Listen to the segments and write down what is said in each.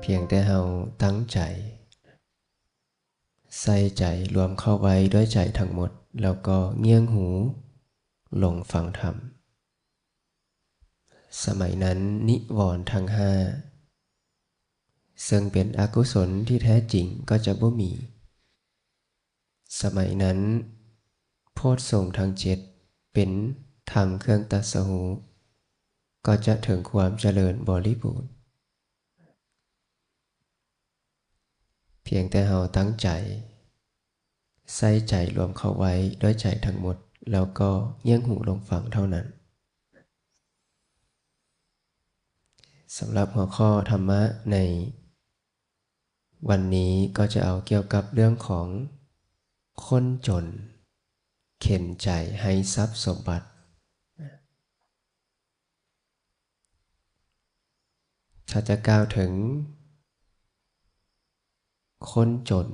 ພຽງແຕ່ເຮົາຕັ້ງໃຈ ໃສ່ໃຈລວມເຂົ້າໄວ້ດ້ວຍໃຈທັງໝົດ ແລ້ວກໍງຽງຫູລົງຟັງທຳ. ສະໄໝນັ້ນນິວອນທັງຫ້າ ເຊິ່ງເປັນອະກຸສົນທີ່ແທ້ຈິງກໍຈະບໍ່ມີ. ສະໄໝນັ້ນໂພດສົງທັງເຈັດເປັນທຳເຄື່ອງຕັດສະຮູ້ ກໍຈະເຖິງຄວາມຈະເລີນບໍລິບູນ. ພຽງແຕ່ເຮົາຕັ້ງໃຈ ໃສ່ໃຈລວມເຂົ້າໄວ້ດ້ວຍໃຈທັງໝົດ ແລ້ວກໍງຽງຫູລົງຟັງເທົ່ານັ້ນ. ສຳລັບຫົວຂໍ້ທຳມະໃນວັນນີ້ກໍຈະເອົາກ່ຽວກັບເລື່ອງຂອງຄົນຈົນເຂັນໃຈໃຫ້ຊັບສົມບັດ. ຖ້າຈະກ່າວເຖິງຄົນຈົນ,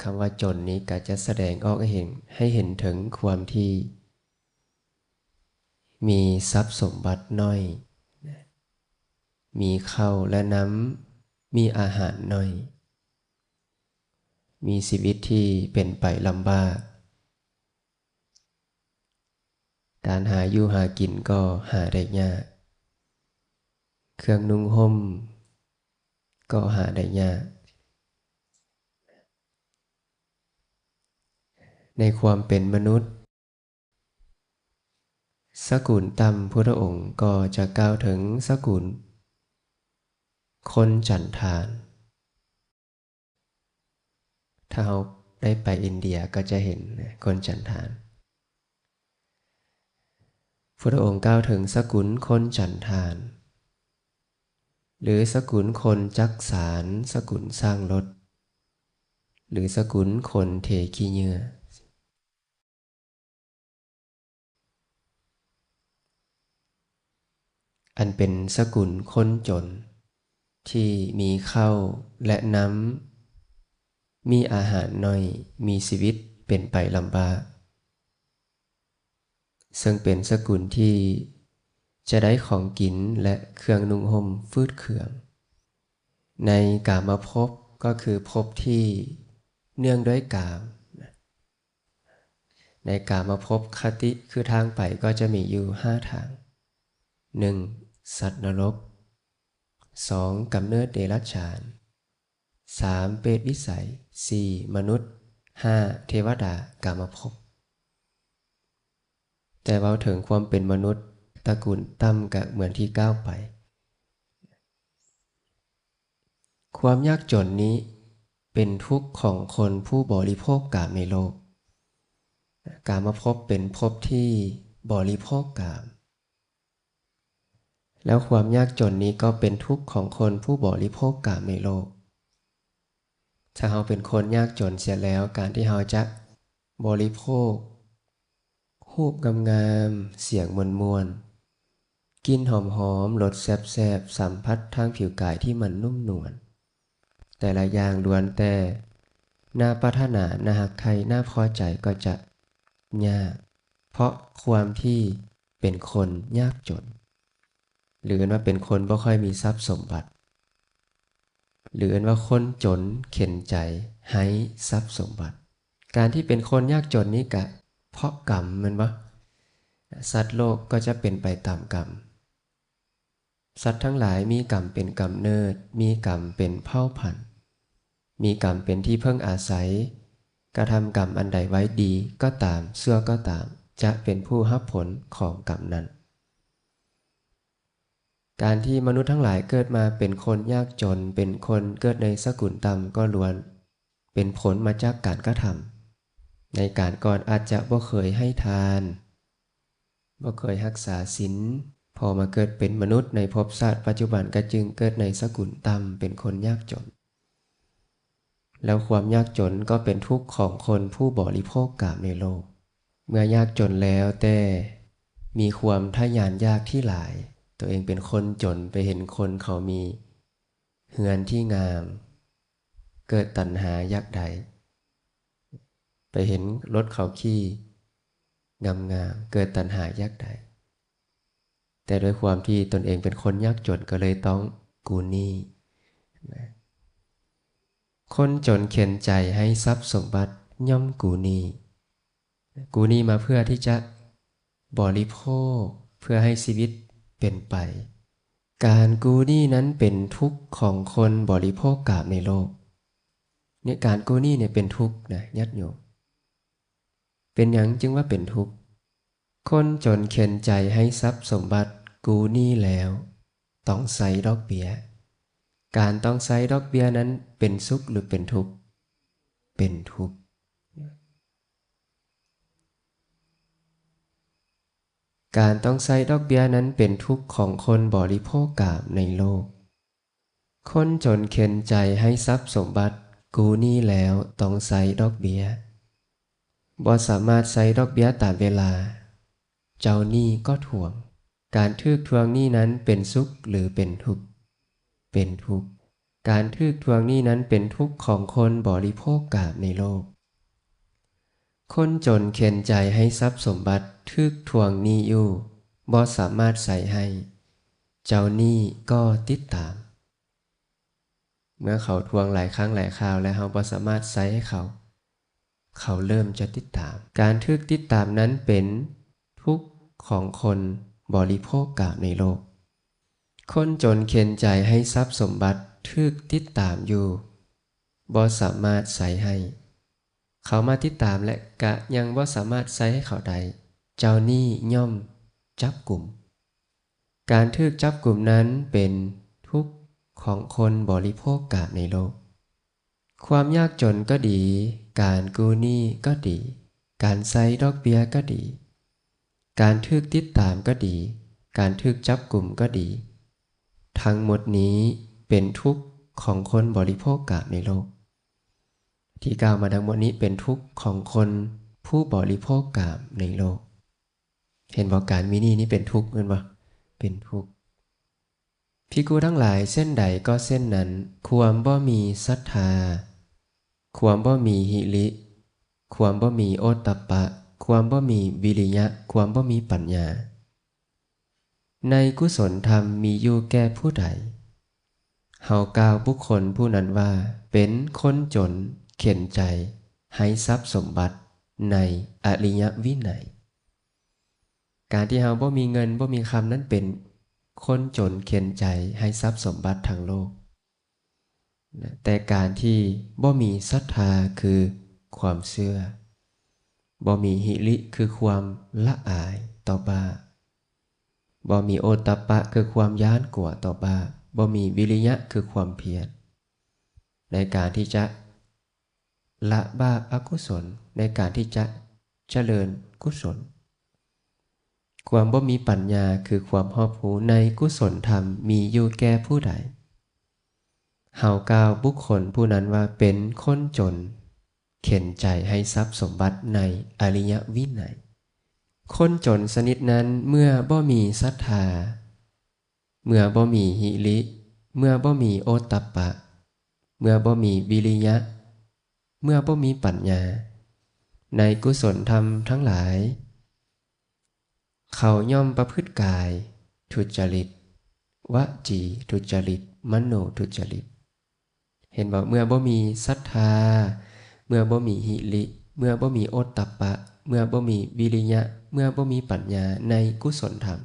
ຄຳວ່າຈົນນີ້ກໍຈະສະແດງອອກໃຫ້ເຫັນ, ໃຫ້ເຫັນເຖິງຄວາມທີ່ມີຊັບສົມບັດໜ້ອຍ, ມີເຂົ້າແລະນ້ຳ, ມີອາຫານໜ້ອຍ, ມີຊີວິດທີ່ເປັນໄປລຳບາກ. ການຫາຢູ່ຫາກິນກໍຫາໄດ້ຍາກ, ເຄື່ອງນຸ່ງຫົ່ມກໍຫາໄດ້ຍາກ. ໃນຄວາມເປັນມະນຸດ, ສະກຸນຕ່ຳພຸດທະອົງກໍຈະກ່າວເຖິງສະກຸນຄົນຈັນທານ. ຖ້າເຮົາໄດ້ໄປອິນເດຍກໍຈະເຫັນນະ ຄົນຈັນທານ. ພຸດທະອົງກ່າວເຖິງສະກຸນຄົນຈັນທານ ຫຼື ສະກຸນຄົນຈັກສານ, ສະກຸນຊ່າງລົດ ຫຼື ສະກຸນຄົນເທຂີ້ເຫຍື້ອ. ອັນເປັນສະກຸນຄົນຈົນທີ່ມີເຂົ້າແລະນ້ຳ, ມີອາຫານໜ້ອຍ, ມີຊີວິດເປັນໄປລຳບາກ, ເຊິ່ງເປັນສະກຸນທີ່ຈະໄດ້ຂອງກິນແລະເຄື່ອງນຸ່ງຫົ່ມຟືດເຄືອງ. ໃນກາມະພົບກໍຄືພົບທີ່ເນື່ອງດ້ວຍກາມ. ໃນກາມະພົບຄະຕິຄືທາງໄປກໍຈະມີຢູ່ຫ້າທາງ. ໜຶ່ງ ສັດນະລົກ, ສອງ ກຳເນີດເດລັດສານ, ສາມ ເປດວິໄສ, ສີ່ ມະນຸດ, ຫ້າ ເທວະດາກາມະພົບ. ແຕ່ເວົ້າເຖິງຄວາມເປັນມະນຸດຕະກຸນຕ່ຳກະເໝືອນທີ່ກ່າວໄປ. ຄວາມຍາກຈົນນີ້ເປັນທຸກຂອງຄົນຜູ້ບໍລິໂພກກາມໃນໂລກ. ກາມະພົບເປັນພົບທີ່ບໍລິໂພກກາມ. ແລ້ວຄວາມຍາກຈົນນີ້ກໍເປັນທຸກຂອງຄົນຜູ້ບໍລິໂພກກາມໃນໂລກ. ຖ້າເຮົາເປັນຄົນຍາກຈົນເສຍແລ້ວ, ການທີ່ເຮົາຈະບໍລິໂພກຮູບງາມໆ, ສຽງມ່ວນໆ, ກິ່ນຫອມໆ, ລົດແຊບໆ, ສຳຜັດທາງຜິວກາຍທີ່ມັນນຸ້ມນວນ, ແຕ່ລະຢ່າງລ້ວນແຕ່ໜ້າປາດຖະໜາ, ໜ້າຮັກໃຄ່, ໜ້າພໍໃຈກໍຈະຍາກ ເພາະຄວາມທີ່ເປັນຄົນຍາກຈົນ ຫຼື ເອີ້ນວ່າເປັນຄົນບໍ່ຄ່ອຍມີຊັບສົມບັດ ຫຼື ເອີ້ນວ່າຄົນຈົນເຂັນໃຈໃຫ້ຊັບສົມບັດ. ການທີ່ເປັນຄົນຍາກຈົນນີ້ກະເພາະກຳ ແມ່ນບໍ່? ສັດໂລກກໍຈະເປັນໄປຕາມກຳ. ສັດທັງຫຼາຍມີກຳເປັນກຳເນີດ, ມີກຳເປັນເຜົ່າພັນ, ມີກຳເປັນທີ່ເພິ່ງອາໄສ, ກະທຳກຳອັນໃດໄວ້ດີກໍຕາມ, ຊົ່ວກໍຕາມ, ຈະເປັນຜູ້ຮັບຜົນຂອງກຳນັ້ນ. ການທີ່ມະນຸດທັງຫຼາຍເກີດມາເປັນຄົນຍາກຈົນ, ເປັນຄົນເກີດໃນສະກຸນຕ່ຳ ກໍລ້ວນເປັນຜົນມາຈາກການກະທຳ. ໃນການກ່ອນອາດຈະບໍ່ເຄີຍໃຫ້ທານ, ບໍ່ເຄີຍຮັກສາສິນ, ພໍມາເກີດເປັນມະນຸດໃນພົບຊາດປັດຈຸບັນ ກໍຈຶ່ງເກີດໃນສະກຸນຕ່ຳ ເປັນຄົນຍາກຈົນ. ແລ້ວຄວາມຍາກຈົນກໍເປັນທຸກຂອງຄົນຜູ້ບໍລິໂພກກາມໃນໂລກ. ເມື່ອຍາກຈົນແລ້ວ ແຕ່ມີຄວາມທະຍານຢາກທີ່ຫຼາຍ, ຕົວເອງເປັນຄົນຈົນ ໄປເຫັນຄົນເຂົາມີເຮືອນທີ່ງາມ, ເກີດຕັນຫາຢາກໄດ້. ໄປເຫັນລົດເຂົາຂີ່ງາມໆ ເກີດຕັນຫາຢາກໄດ້. ແຕ່ດ້ວຍຄວາມທີ່ຕົນເອງເປັນຄົນຍາກຈົນ ກໍເລີຍຕ້ອງກູ້ໜີ້ນະ. ຄົນຈົນເຂັນໃຈໃຫ້ຊັບສົມບັດຍ່ອມກູ້ໜີ້. ກູ້ໜີ້ມາເພື່ອທີ່ຈະບໍລິໂພກ ເພື່ອໃຫ້ຊີວິດເປັນໄປ. ການກູ້ໜີ້ນັ້ນເປັນທຸກຂອງຄົນບໍລິໂພກກາມໃນໂລກ. ເນຍ ການກູ້ໜີ້ເນຍເປັນທຸກນະ ຍາດໂຍມ. ເປັນຫຍັງຈຶ່ງວ່າເປັນທຸກ? ຄົນຈົນເຂັນໃຈໃຫ້ຊັບສົມບັດກູ້ໜີ້ແລ້ວ ຕ້ອງໃຊ້ດອກເບ້ຍ. ການຕ້ອງໃຊ້ດອກເບ້ຍນັ້ນເປັນສຸກຫຼືເປັນທຸກ? ເປັນທຸກ. ການຕ້ອງໃຊ້ດອກເບ້ຍນັ້ນເປັນທຸກຂອງຄົນບໍລິໂພກກາມໃນໂລກ. ຄົນຈົນເຂັນໃຈໃຫ້ຊັບສົມບັດກູ້ໜີ້ແລ້ວ ຕ້ອງໃຊ້ດອກເບ້ຍ. ບໍ່ສາມາດໃຊ້ດອກເບ້ຍຕາມເວລາ ເຈົ້າໜີ້ກໍທວງ. ການຖືກທວງໜີ້ນັ້ນເປັນສຸກຫຼືເປັນທຸກ? ເປັນທຸກ. ການຖືກທວງໜີ້ນັ້ນເປັນທຸກຂອງຄົນບໍລິໂພກກາມໃນໂລກ. ຄົນຈົນເຂັນໃຈໃຫ້ຊັບສົມບັດຖືກທວງໜີ້ຢູ່ ບໍ່ສາມາດໃຊ້ໃຫ້ ເຈົ້າໜີ້ກໍຕິດຕາມ. ເມື່ອເຂົາທວງຫຼາຍຄັ້ງຫຼາຍຄາວແລ້ວ ເຮົາບໍ່ສາມາດໃຊ້ໃຫ້ເຂົາ ເຂົາເລີ່ມຈະຕິດຕາມ. ການຖືກຕິດຕາມນັ້ນເປັນທຸກຂອງຄົນບໍລິໂພກກາມໃນໂລກ. ຄົນຈົນເຂັນໃຈໃຫ້ຊັບສົມບັດຖືກຕິດຕາມຢູ່ ບໍ່ສາມາດໃຊ້ໃຫ້. ເຂົາມາຕິດຕາມ ແລະ ກະຍັງບໍ່ສາມາດໃຊ້ໃຫ້ເຂົາໄດ້ ເຈົ້າໜີ້ຍ່ອມຈັບກຸມ. ການຖືກຈັບກຸມນັ້ນເປັນທຸກຂອງຄົນບໍລິໂພກກາມໃນໂລກ. ຄວາມຍາກຈົນກໍດີ, ການກູ້ໜີ້ກໍດີ, ການໃຊ້ດອກເບ້ຍກໍດີ, ການຖືກຕິດຕາມກໍດີ, ການຖືກຈັບກຸມກໍດີ, ທັງໝົດນີ້ເປັນທຸກຂອງຄົນບໍລິໂພກກາມໃນໂລກ. ທີ່ກ່າວມາທັງໝົດນີ້ເປັນທຸກຂອງຄົນຜູ້ບໍລິໂພກກາມໃນໂລກ. ເຫັນບໍ່? ການມີໜີ້ນີ້ເປັນທຸກແມ່ນບໍ່? ເປັນທຸກ. ພິກຂຸທັງຫຼາຍ, ເຊັ່ນໃດກໍເຊັ່ນນັ້ນ, ຄວາມບໍ່ມີສັດທາ, ຄວາມບໍ່ມີຫິລິ, ຄວາມບໍ່ມີໂອດຕະປະ, ຄວາມບໍ່ມີວິລິຍະ, ຄວາມບໍ່ມີປັນຍາ ໃນກຸສົນທຳມີຢູ່ແກ່ຜູ້ໃດ? ເຮົາກ່າວບຸກຄົນຜູ້ນັ້ນວ່າເປັນຄົນຈົນເຂັນໃຈໃຫ້ຊັບສົມບັດໃນອະລິຍະວິໄນ. ການທີ່ເຮົາບໍ່ມີເງິນ, ບໍ່ມີຄຳ ນັ້ນເປັນຄົນຈົນເຂັນໃຈໃຫ້ຊັບສົມບັດທາງໂລກ. ນະ ແຕ່ການທີ່ບໍ່ມີສັດທາຄືຄວາມເຊື່ອ, ບໍ່ມີຫິລິຄືຄວາມລະອາຍຕໍ່ບາບ, ບໍ່ມີໂອດຕະປະຄືຄວາມຢ້ານກົວຕໍ່ບາບ, ບໍ່ມີວິລິຍະຄືຄວາມພຽນ ໃນການທີ່ຈະລະບາບອະກຸສົນ, ໃນການທີ່ຈະຈະເລີນກຸສົນ. ຄວາມບໍ່ມີປັນຍາຄືຄວາມຮອບຮູ້ໃນກຸສົນທຳມີຢູ່ແກ່ຜູ້ໃດ? ເຮົາກ່າວບຸກຄົນຜູ້ນັ້ນວ່າເປັນຄົນຈົນເຂັນໃຈໃຫ້ຊັບສົມບັດໃນອະລິຍະວິໄນ. ຄົນຈົນຊະນິດນັ້ນເມື່ອບໍ່ມີສັດທາ, ເມື່ອບໍ່ມີຫິລິ, ເມື່ອບໍ່ມີໂອດຕະປະ, ເມື່ອບໍ່ມີວິລິຍະ, ເມື່ອບໍ່ມີປັນຍາ, ໃນກຸສົນທຳທັງຫຼາຍ, ເຂົາຍ່ອມປະພຶດກາຍທຸດຈະລິດ, ວະຈີທຸດຈະລິດ, ມະໂນທຸດຈະລິດ. ເຫັນບໍ່? ເມື່ອບໍ່ມີສັດທາ, ເມື່ອບໍ່ມີຫິລິ, ເມື່ອບໍ່ມີໂອດຕະປະ, ເມື່ອບໍ່ມີວິລິຍະ, ເມື່ອບໍ່ມີປັນຍາໃນກຸສົນທຳ,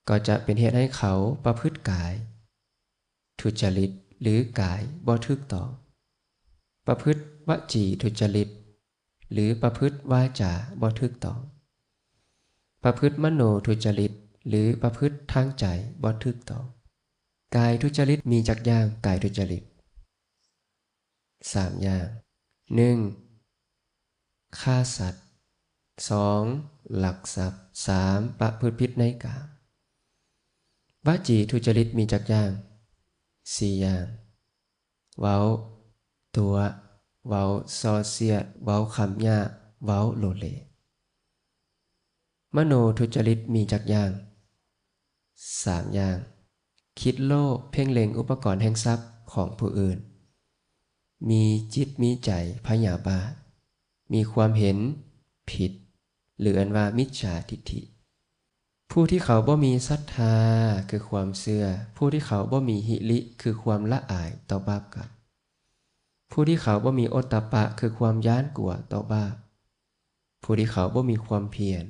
ກໍຈະເປັນເຫດໃຫ້ເຂົາປະພຶດກາຍທຸດຈະລິດ ຫຼື ກາຍບໍ່ຖືກຕ້ອງ, ປະພຶດວະຈີທຸດຈະລິດ ຫຼື ປະພຶດວາຈາບໍ່ຖືກຕ້ອງ, ປະພຶດມະໂນທຸດຈະລິດ ຫຼື ປະພຶດທາງໃຈບໍ່ຖືກຕ້ອງ. ກາຍທຸດຈະລິດມີຈັກຢ່າງ? ກາຍທຸດຈະລິດ ສາມຢ່າງ. ໜຶ່ງ ຂ້າສັດ, ສອງ ລັກຊັບ, ສາມ ປະພຶດຜິດໃນກາມ. ວະຈີທຸດຈະລິດມີຈັກຢ່າງ? ສີ່ຢ່າງ. ເວົ້າຕົວະ, ເວົ້າສໍ້ສຽດ, ເວົ້າຄຳຫຍາບ, ເວົ້າໂລເລ. ມະໂນທຸດຈະລິດມີຈັກຢ່າງ? ສາມຢ່າງ. ຄິດໂລບ, ເພັ່ງເລັງອຸປະກອນແຫ່ງຊັບຂອງຜູ້ອື່ນ, ມີຈິດມີໃຈພະຍາບາດ, ມີຄວາມເຫັນຜິດ ຫຼື ເອີ້ນວ່າມິດສາທິດຖິ. ຜູ້ທີ່ເຂົາບໍ່ມີສັດທາ ຄືຄວາມເຊື່ອ, ຜູ້ທີ່ເຂົາບໍ່ມີຫິລິ ຄືຄວາມລະອາຍຕໍ່ບາບກຳ, ຜູ້ທີ່ເຂົາບໍ່ມີໂອດຕະປະ ຄືຄວາມຢ້ານກົວຕໍ່ບາບ, ຜູ້ທີ່ເຂົາບໍ່ມີຄວາມພຽນ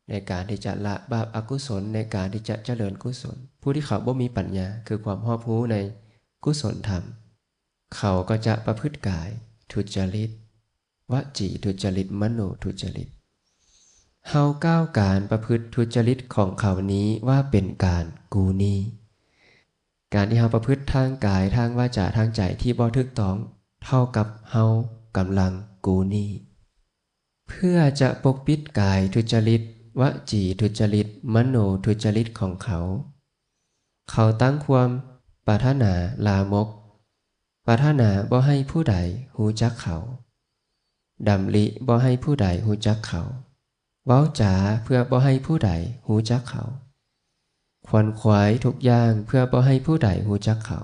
ໃນການທີ່ຈະລະບາບອະກຸສົນ, ໃນການທີ່ຈະຈະເລີນກຸສົນ, ຜູ້ທີ່ເຂົາບໍ່ມີປັນຍາ ຄືຄວາມຮອບຮູ້ໃນກຸສົນທຳ, ເຂົາກໍຈະປະພຶດກາຍທຸດຈະລິດ, ວະຈີທຸດຈະລິດ, ມະໂນທຸດຈະລິດ. ເຮົາກ່າວການປະພຶດທຸດຈະລິດຂອງເຂົານີ້ວ່າເປັນການກູນີ. ການທີ່ເຮົາປະພຶດທາງກາຍ, ທາງວາຈາ, ທາງໃຈທີ່ບໍ່ຖືກຕ້ອງ ເທົ່າກັບເຮົາກຳລັງກູນີ. ເພື່ອຈະປົກປິດກາຍທຸດຈະລິດ, ວະຈີທຸດຈະລິດ, ມະໂນທຸດຈະລິດຂອງເຂົາ, ເຂົາຕັ້ງຄວາມປາດຖະໜາລາມົກ, ປາດຖະໜາບໍ່ໃຫ້ຜູ້ໃດຮູ້ຈັກເຂົາ, ດຳລິບໍ່ໃຫ້ຜູ້ໃດຮູ້ຈັກເຂົາ, ເວົ້າຈາເພື່ອບໍ່ໃຫ້ຜູ້ໃດຮູ້ຈັກເຂົາ, ຂວນຂວາຍທຸກຢ່າງເພື່ອບໍ່ໃຫ້ຜູ້ໃດຮູ້ຈັກເຂົາ.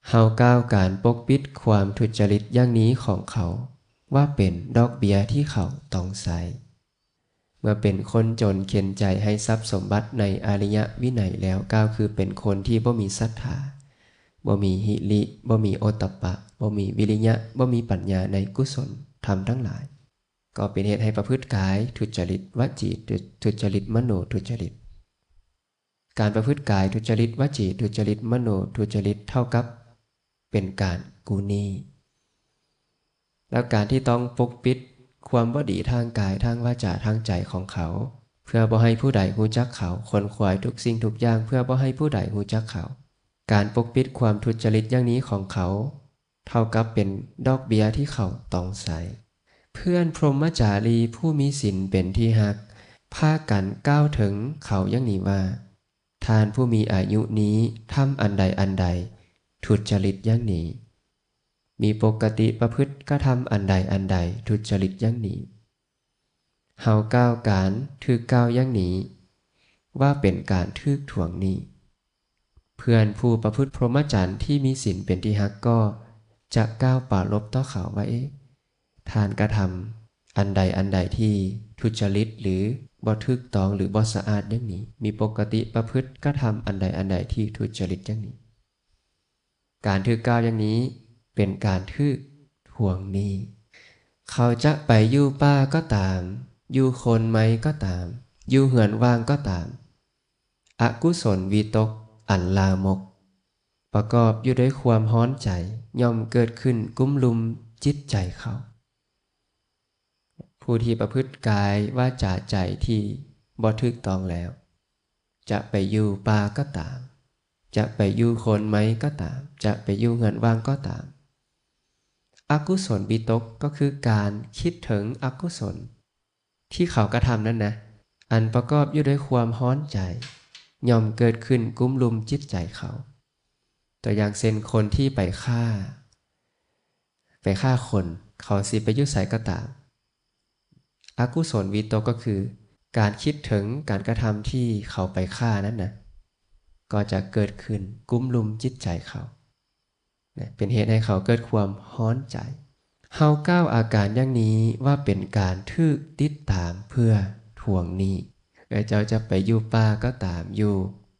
ເຮົາກ່າວການປົກປິດຄວາມທຸດຈະລິດຢ່າງນີ້ຂອງເຂົາວ່າເປັນດອກເບ້ຍທີ່ເຂົາຕ້ອງໃຊ້. ເມື່ອເປັນຄົນຈົນເຂັນໃຈໃຫ້ຊັບສົມບັດໃນອະລິຍະວິໄນແລ້ວ, ກ່າວຄືເປັນຄົນທີ່ບໍ່ມີສັດທາ, ບໍ່ມີຫິລິ, ບໍ່ມີໂອດຕະປະ, ບໍ່ມີວິລິຍະ, ບໍ່ມີປັນຍາໃນກຸສົນທຳທັງຫຼາຍ, ກໍເປັນເຫດໃຫ້ປະພຶດກາຍທຸດຈະລິດ, ວະຈີທຸດຈະລິດ, ມະໂນທຸດຈະລິດ. ການປະພຶດກາຍທຸດຈະລິດ, ວະຈີທຸດຈະລິດ, ມະໂນທຸດຈະລິດ ເທົ່າກັບເປັນການກູນີ. ແລ້ວການທີ່ຕ້ອງປົກປິດຄວາມບໍ່ດີທາງກາຍ, ທາງວາຈາ, ທາງໃຈຂອງເຂົາ ເພື່ອບໍ່ໃຫ້ຜູ້ໃດຮູ້ຈັກເຂົາ, ຂົນຂວາຍທຸກສິ່ງທຸກຢ່າງເພື່ອບໍ່ໃຫ້ຜູ້ໃດຮູ້ຈັກເຂົາ. ການປົກປິດຄວາມທຸດຈະລິດຢ່າງນີ້ຂອງເຂົາ ເທົ່າກັບເປັນດອກເບ້ຍທີ່ເຂົາຕ້ອງໃຊ້. ເພື່ອນພົມມະຈາລີຜູ້ມີສິນເປັນທີ່ຮັກ ພາກັນກ່າວເຖິງເຂົາຢ່າງນີ້ວ່າ, ທ່ານຜູ້ມີອາຍຸນີ້ທຳອັນໃດອັນໃດທຸດຈະລິດຢ່າງນີ້, ມີປົກກະຕິປະພຶດກະທຳອັນໃດອັນໃດທຸດຈະລິດຢ່າງນີ້. ເຮົາກ່າວການຖືກກ່າວຢ່າງນີ້ວ່າເປັນການຖືກທວງໜີ້. ເພື່ອນຜູ້ປະພຶດພົມມະຈັນທີ່ມີສິນເປັນທີ່ຮັກກໍຈະກ່າວປາລົບຕໍ່ເຂົາວ່າ, ເອ, ທ່ານກະທຳອັນໃດອັນໃດທີ່ທຸດຈະລິດ ຫຼື ບໍ່ຖືກຕ້ອງ ຫຼື ບໍ່ສະອາດຢ່າງນີ້, ມີປົກກະຕິປະພຶດກະທຳອັນໃດອັນໃດທີ່ທຸດຈະລິດຢ່າງນີ້. ການຖືກກ່າວຢ່າງນີ້ເປັນການຖືກທວງໜີ້. ເຂົາຈະໄປຢູ່ປ່າກໍຕາມ, ຢູ່ໂຄນໄມ້ກໍຕາມ, ຢູ່ເຮືອນວ່າງກໍຕາມ, ອະກຸສົນວິຕົກອັນລາມົກ ປະກອບຢູ່ດ້ວຍຄວາມຮ້ອນໃຈ ຍ່ອມເກີດຂຶ້ນກຸມລຸມຈິດໃຈເຂົາ. ຜູ້ທີ່ປະພຶດກາຍວາຈາໃຈທີ່ບໍ່ຖືກຕ້ອງແລ້ວ, ຈະໄປຢູ່ປ່າກໍຕາມ, ຈະໄປຢູ່ໂຄນໄມ້ກໍຕາມ, ຈະໄປຢູ່ເຮືອນວ່າງກໍຕາມ, ອະກຸສົນວິຕົກກໍຄືການຄິດເຖິງອະກຸສົນ ທີ່ເຂົາກະທຳນັ້ນນະ, ອັນປະກອບຢູ່ດ້ວຍຄວາມຮ້ອນໃຈ ຍ່ອມເກີດຂຶ້ນກຸມລຸມຈິດໃຈເຂົາ. ຕົວຢ່າງເຊັ່ນ ຄົນທີ່ໄປຂ້າ, ໄປຂ້າຄົນ, ເຂົາຊິໄປຢູ່ໃສກໍຕາມ, ອະກຸສົນວິຕົກກໍຄືການຄິດເຖິງການກະທຳທີ່ເຂົາໄປຂ້ານັ້ນນະ, ກໍຈະເກີດຂຶ້ນກຸມລຸມຈິດໃຈເຂົາ. ນະ, ເປັນເຫດໃຫ້ເຂົາເກີດຄວາມຮ້ອນໃຈ. ເຮົາກ່າວອາການຢ່າງນີ້ວ່າເປັນການຖືກຕິດຕາມເພື່ອທວງໜີ້. ເອີ ເຈົ້າຈະໄປຢູ່ປ່າກໍຕາມ, ຢູ່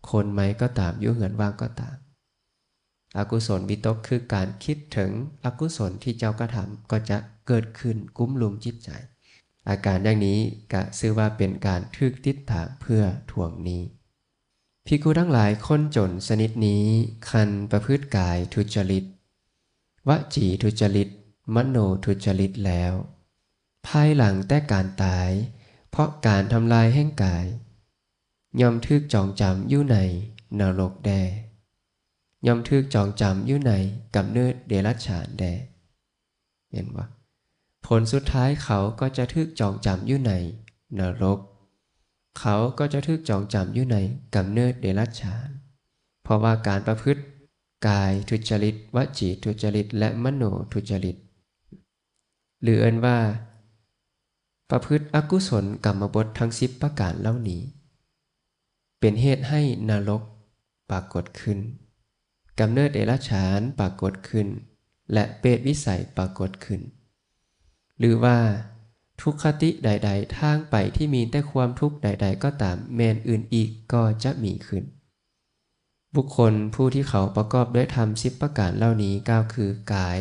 ໂຄນໄມ້ກໍຕາມ, ຢູ່ເຮືອນວ່າງກໍຕາມ, ອະກຸສົນວິຕົກຄືການຄິດເຖິງອະກຸສົນທີ່ເຈົ້າກະທຳ ກໍຈະເກີດຂຶ້ນກຸມລຸມຈິດໃຈ. ອາການຢ່າງນີ້ກະຊື່ວ່າເປັນການຖືກຕິດຕາມເພື່ອທວງໜີ້. ພິກຂຸທັງຫຼາຍ, ຄົນຈົນຊະນິດນີ້ ຄັນປະພຶດກາຍທຸດຈະລິດ, ວະຈີທຸດຈະລິດ, ມະໂນທຸດຈະລິດແລ້ວ, ພາຍຫຼັງແຕ່ການຕາຍ ເພາະການທຳລາຍແຫ່ງກາຍ, ຍ່ອມຖືກຈອງຈຳຢູ່ໃນນະລົກແດ່, ຍ່ອມຖືກຈອງຈຳຢູ່ໃນກຳເນີດເດລັດສານແດ່. ເຫັນບໍ່? ຜົນສຸດທ້າຍເຂົາກໍຈະຖືກຈອງຈຳຢູ່ໃນນະລົກ, ເຂົາກໍຈະຖືກຈອງຈຳຢູ່ໃນກຳເນີດເດລັດສານ, ເພາະວ່າການປະພຶດກາຍທຸດຈະລິດ, ວະຈີທຸດຈະລິດ ແລະ ມະໂນທຸດຈະລິດ, ຫຼື ເອີ້ນວ່າປະພຶດອະກຸສົນກຳມະບົດທັງສິບປະການເຫຼົ່ານີ້ ເປັນເຫດໃຫ້ນະລົກປາກົດຂຶ້ນ, ກຳເນີດເດລັດສານປາກົດຂຶ້ນ ແລະ ເປດວິໄສປາກົດຂຶ້ນ, ຫຼືວ່າ ທຸກຄະຕິໃດໆ ທາງໄປທີ່ມີແຕ່ຄວາມທຸກໃດໆກໍຕາມ ແມ່ນອື່ນອີກກໍຈະມີຂຶ້ນ. ບຸກຄົນຜູ້ທີ່ເຂົາປະກອບດ້ວຍທຳສິບປະການເຫຼົ່ານີ້ ກ່າວຄື ກາຍ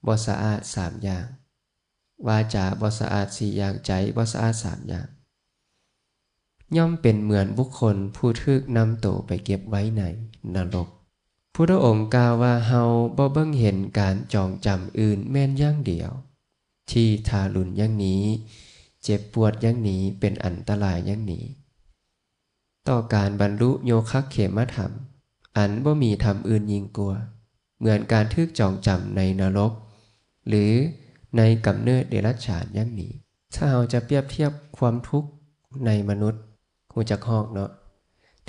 ບໍ່ສະອາດສາມຢ່າງ, ວາຈາບໍ່ສະອາດສີ່ຢ່າງ, ໃຈບໍ່ສະອາດສາມຢ່າງ ຍ່ອມເປັນເໝືອນບຸກຄົນຜູ້ຖືກນຳໂຕໄປເກັບໄວ້ໃນນະລົກ. ພຸດທະອົງກ່າວວ່າ ເຮົາບໍ່ເບິ່ງເຫັນການຈອງຈຳອື່ນແມ່ນຢ່າງດຽວ ທີ່ທາລຸນຢ່າງນີ້, ເຈັບປວດຢ່າງນີ້, ເປັນອັນຕະລາຍຢ່າງນີ້ ຕໍ່ການບັນລຸໂຍຄະເຂມະທຳ ອັນບໍ່ມີທຳອື່ນຍິ່ງກວ່າ ເໝືອນການຖືກຈອງຈຳໃນນະລົກ ຫຼື ໃນກຳເນີດເດລັດສານຢ່າງນີ້. ຖ້າເຮົາຈະປຽບທຽບຄວາມທຸກໃນມະນຸດ, ຮູ້ຈັກຮອກເນາະ,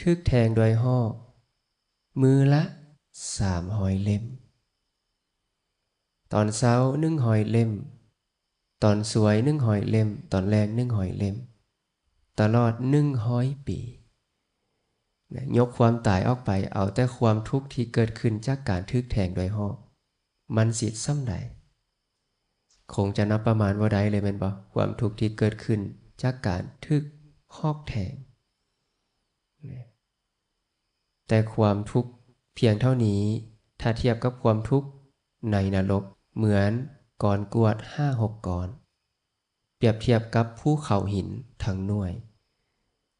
ຖືກແທງດ້ວຍຮອກ ມື້ລະສາມຮ້ອຍເຫຼັ້ມ, ຕອນເຊົ້າໜຶ່ງຮ້ອຍເຫຼັ້ມ, ຕອນສວຍໜຶ່ງຮ້ອຍເຫຼັ້ມ, ຕອນແລງໜຶ່ງຮ້ອຍເຫຼັ້ມ, ຕະຫຼອດໜຶ່ງຮ້ອຍປີນະ. ຍົກຄວາມຕາຍອອກໄປ, ເອົາແຕ່ຄວາມທຸກທີ່ເກີດຂຶ້ນຈາກການຖືກແທງດ້ວຍຮອກ, ມັນຊິສ່ຳໃດ? ຄົງຈະນັບປະມານບໍ່ໄດ້ເລີຍແມ່ນບໍ່? ຄວາມທຸກທີ່ເກີດຂຶ້ນຈາກການຖືກຮອກແທງນະ. ແຕ່ຄວາມທຸກພຽງເທົ່ານີ້ ຖ້າທຽບກັບຄວາມທຸກໃນນະລົກ ເໝືອນກ້ອນກວດຫ້າຫົກກ້ອນ, ປຽບທຽບກັບພູເຂົາຫີນທັງໜ່ວຍ.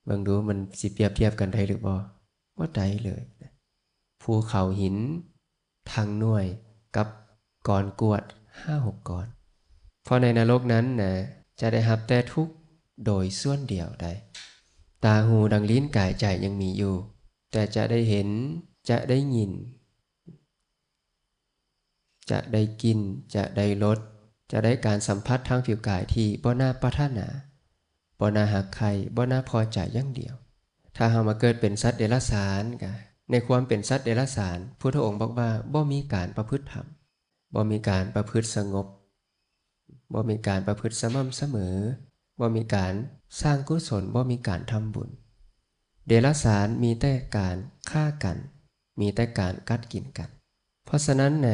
ເບິ່ງດູ ມັນຊິປຽບທຽບກັນໄດ້ຫຼືບໍ່? ບໍ່ໄດ້ເລີຍນະ. ພູເຂົາຫີນທັງໜ່ວຍກັບກ້ອນກວດຫ້າຫົກກ້ອນ. ເພາະໃນນະລົກນັ້ນນະ ຈະໄດ້ຮັບແຕ່ທຸກໂດຍສ່ວນດຽວໄດ໋. ຕາ, ຫູ, ດັງ, ລີ້ນ, ກາຍ, ໃຈ ຍັງມີຢູ່, ແຕ່ຈະໄດ້ເຫັນ, ຈະໄດ້ຍິນ, ຈະໄດ້ກິ່ນ, ຈະໄດ້ລົດ, ຈະໄດ້ການສຳຜັດທາງຜິວກາຍທີ່ບໍ່ໜ້າປາດຖະໜາ, ບໍ່ໜ້າຮັກໃຄ່, ບໍ່ໜ້າພໍໃຈຢ່າງດຽວ. ຖ້າເຮົາມາເກີດເປັນສັດເດລັດສານກະ, ໃນຄວາມເປັນສັດເດລັດສານ, ພຸດທະອົງບອກວ່າບໍ່ມີການປະພຶດທຳ, ບໍ່ມີການປະພຶດສະຫງົບ, ບໍ່ມີການປະພຶດສະໝ່ຳສະເໝີ, ບໍ່ມີການສ້າງກຸສົນ, ບໍ່ມີການທຳບຸນ. ເດລັດສານມີແຕ່ການຂ້າກັນ, ມີແຕ່ການກັດກິນກັນ. ເພາະສະນັ້ນແນ,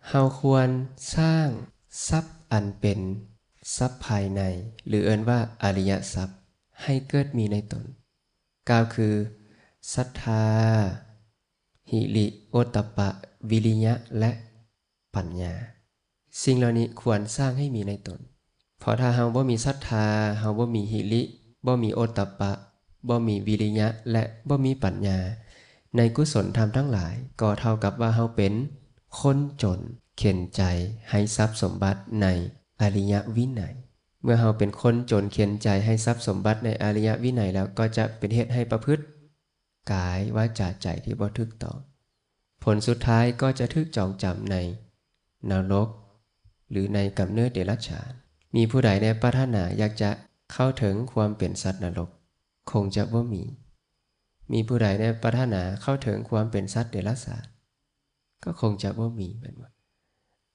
ເຮົາຄວນສ້າງຊັບອັນເປັນຊັບພາຍໃນ ຫຼື ເອີ້ນວ່າອະລິຍະຊັບ ໃຫ້ເກີດມີໃນຕົນ, ກ່າວຄື ສັດທາ, ຫິລິ, ໂອດຕະປະ, ວິລິຍະ ແລະ ປັນຍາ. ສິ່ງເຫຼົ່ານີ້ຄວນສ້າງໃຫ້ມີໃນຕົນ. ເພາະຖ້າເຮົາບໍ່ມີສັດທາ, ເຮົາບໍ່ມີຫິລິ, ບໍ່ມີໂອດຕະປະ, ບໍ່ມີວິລິຍະ ແລະ ບໍ່ມີປັນຍາ, ໃນກຸສົນທຳທັງຫຼາຍ ກໍເທົ່າກັບວ່າເຮົາເປັນຄົນຈົນເຂັນໃຈໃຫ້ຊັບສົມບັດໃນອະລິຍະວິໄນ. ເມື່ອເຮົາເປັນຄົນຈົນເຂັນໃຈໃຫ້ຊັບສົມບັດໃນອະລິຍະວິໄນແລ້ວ, ກໍຈະເປັນເຫດໃຫ້ປະພຶດ ກາຍ, ວາຈາ, ໃຈທີ່ບໍ່ຖືກຕ້ອງ. ຜົນສຸດທ້າຍກໍຈະຖືກຈອງຈຳໃນນະລົກ ຫຼື ໃນກຳເນີດເດລັດສານ. ມີຜູ້ໃດແດ່ປາດຖະໜາຢາກຈະເຂົ້າເຖິງຄວາມເປັນສັດນະລົກ? ຄົງຈະບໍ່ມີ. ມີຜູ້ໃດແດ່ປາດຖະໜາເຂົ້າເຖິງຄວາມເປັນສັດເດລັດສານ? ກໍຄົງຈະບໍ່ມີ, ແມ່ນບໍ່?